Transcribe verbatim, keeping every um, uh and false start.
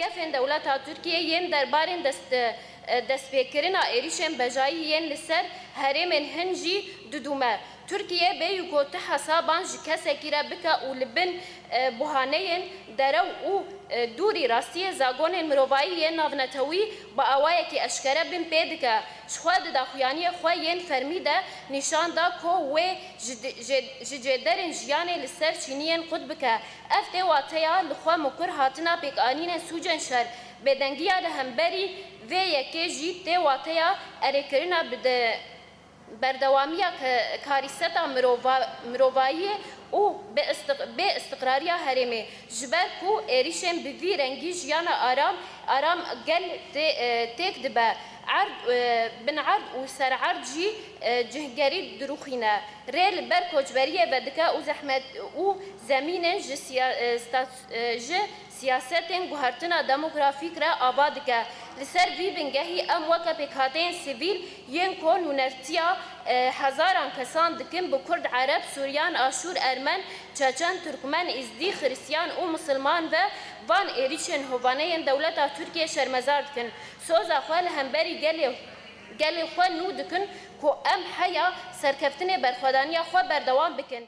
Gefên dewleta Tirkiyê yên derbarên dest, e, destpêkirina êrîşên bejayî yên li ser herêmên hin jî didûme. Tirkiye bêyî ku ti hesaban ji kesekî re bike û li bin, e, buhaneyên derew û, e, dûrî rastiyê zagonên mirovayî yên navnetewî bi awayekî eşkere bin pê dike. Ji xwe di daxuyaniyê xwe yên fermî de nîşan da ku wê ji di-, ji, ji cêderên jiyanê li ser çîniyên qut bike. Ev tê wateya li xwe mikur hatina pêkanînên sûcên şer. Bêdengiya li hemberî vê yekê jî tê wateya erêkirina bi de-, berdewamiya ke-, karîseta mirova-, mirovayiyê û bê istiq-, bê istiqrariya herêmê. Ji ber ku êrîşên bi vî rengî jiyana aram, aram gel tê-, e, têk dibe. Erd, e, bin erd û ser erd jî, e, cihgerî dirûxîne. Rê li ber koçberiyê vedike û zehmet û zemînên ji siya-, e, stat-, e, ji siyasetên guhertina demografîk re ava dike. Li ser vî bingehî em weke pêkhateyên sivîl yên ku nûnertiya, e, hezaran kesan dikin bi Kurd, Ereb, Suryan, Aşûr, Ermen, Çeçen, Tirkmen, Îzdî, Xiristiyan û Misilman ve van êrîşên hovane yên dewleta Tirkiye şermezar dikin. Soza xwe li hemberî gelê, gelê xwe nû dikin ku em heya serkeftinê berxwedaniya xwe berdewam bikin.